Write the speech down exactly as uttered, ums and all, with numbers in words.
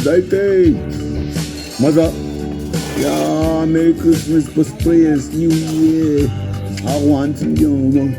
Daite. Maza. Ya, Merry Christmas, prosperous New Year. I want to, you know.